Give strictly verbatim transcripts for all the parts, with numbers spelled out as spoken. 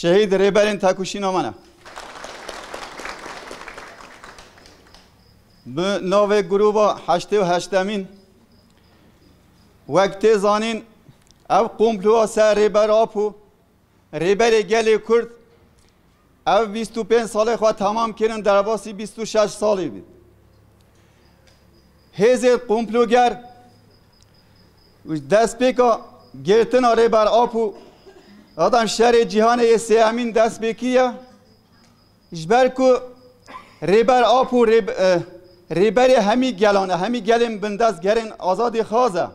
Şehîd rêberên tekoşîna me ne. Bi navê grûba heştê û heştemîn, wek tê zanîn, ev komploya ser Rêber Apo, rêberê gelê Kurd, ev bîst û pênc salê xwe temam kirin, derbasî bîst û şeş salî bî. Hêzên komploger destpêka girtina Rêber Apo, adam şerê cîhanê yê sêyemîn dest pê kiriye. Ji ber ku Rêber Apo rêb-, e, rêberê hemî gelan e, hemî gelên bindest, gelên azadîxwaz e.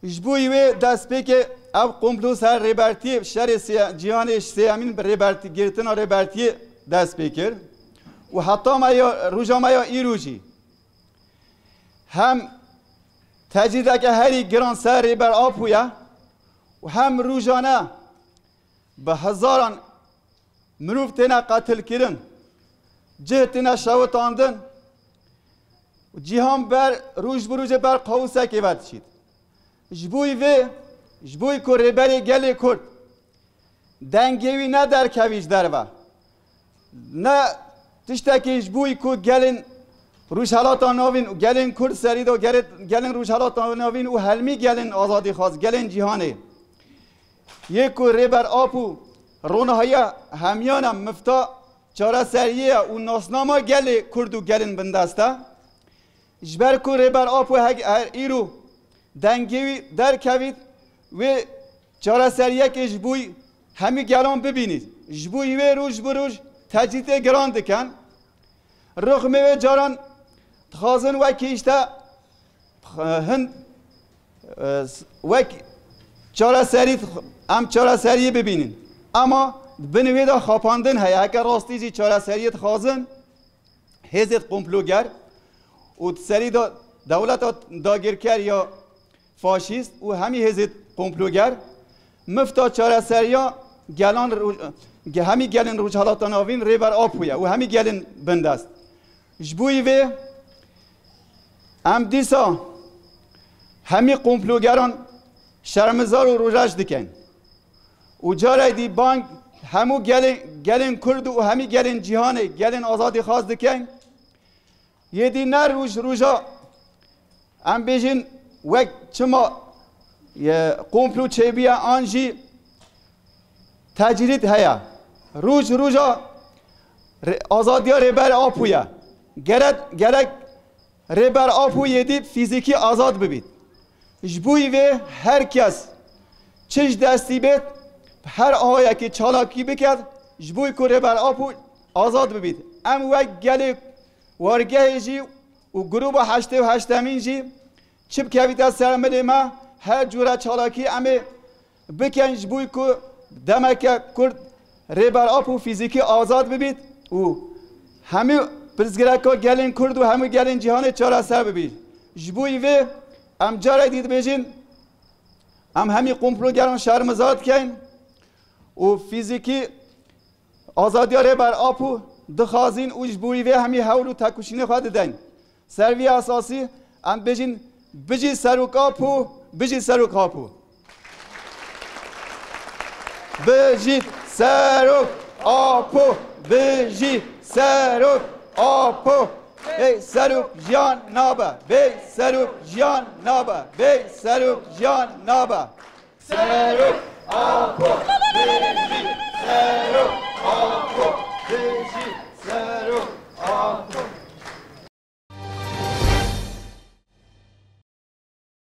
Ji bo wê destpêkê ev komplo ser rêbertiyê şerê sê-, cîhanê sêyemîn bi rêbertî, girtina rêbertiyê dest pê kir. Û heta me ya, roja me ya îro jî hem tecrîdeke herî giran ser Rêber Apo ye û hem rojane bi hezaran mirov têne qetilkirin, cih têne şewitandin û cîhan ber, roj bi rojê ber qawûsekê ve diçît. Ji bo vê, ji bo ku rêberê gelê Kurd dengê wî ne derkevî ji derve, ne tiştekî ji bo ku gelên Rojhelata Navîn û gelên Kurd serî de gelê-, gelên Rojhelata Navîn û helmî gelên azadîxwaz, gelên cîhanê yê ku Rêber Apo ronahiya hemiyan e, mifta çareseriyê ye û nasnama gelê Kurd û gelên bindest e. Ji ber ku Rêber Apo heg-, her îro dengê wî derkevît, wê çareseriyekê ji bo hemî gelan bibînît. Ji bo wê roj bi roj tecrîdê giran dikin. Rixmê wê caran dixwazin wekî işte hin, e, wek çareserî, em çareseriyê bibînin. Ama bin wê de xapandin heye. Heke rastî jî çareseriyê dixwazin, hêzê komploger û di serî de dewleta dagirker ya faşîst û hemî hêzê komploger mifta çareseriya gelan Roj-, ge-, hemî gelên Rojhelata Navîn Rêber Apo ye û hemî gelên bindest. Ji bo vê em dîsa hemî komplogeran şermizar û rojeş dikin. Û carê dî bang hemû gelên, gelên Kurd û hemî gelên cîhanê, gelên azadîxwaz dikin. Yê dî ne roj roja, em bêjin, wek çima, e, komplo çêbûye an jî tecrîd heye. Roj roja re-, azadiya Rêber Apo ye. Gerek, gerek Rêber Apo yê dî fîzîkî azad bibît. Ji bo vê her kes çi ji destî bêt, her awayekî çalakî biket, ji bo ku Rêber Apo azad bibît. Em wek gelê wargehê jî û grûba heştê û heştemîn jî çi bikevîte ser milê me, her cûre çalakî em ê bikin ji bo ku demeke kurt Rêber Apo fîzîkî azad bibît û hemî pirsgireka gelên Kurd û hemî gelên cîhanê çareser bibît. Ji bo vê em carê dî dibêjin, em hemî komplogeran şermizar dikin û fîzîkî azadiya Rêber Apo dixwazin û ji bo vê hemî hewl û tekoşînê xwe didin. Ser vî esasî em bêjin, bijî Serok Apo, bijî Serok Apo. Bijî Serok Apo, bijî Serok Apo. Bê Serok jiyan nabe, bê Serok jiyan nabe, bê Serok jiyan nabe. Serok Apo, bijî Serok Apo, bijî Serok.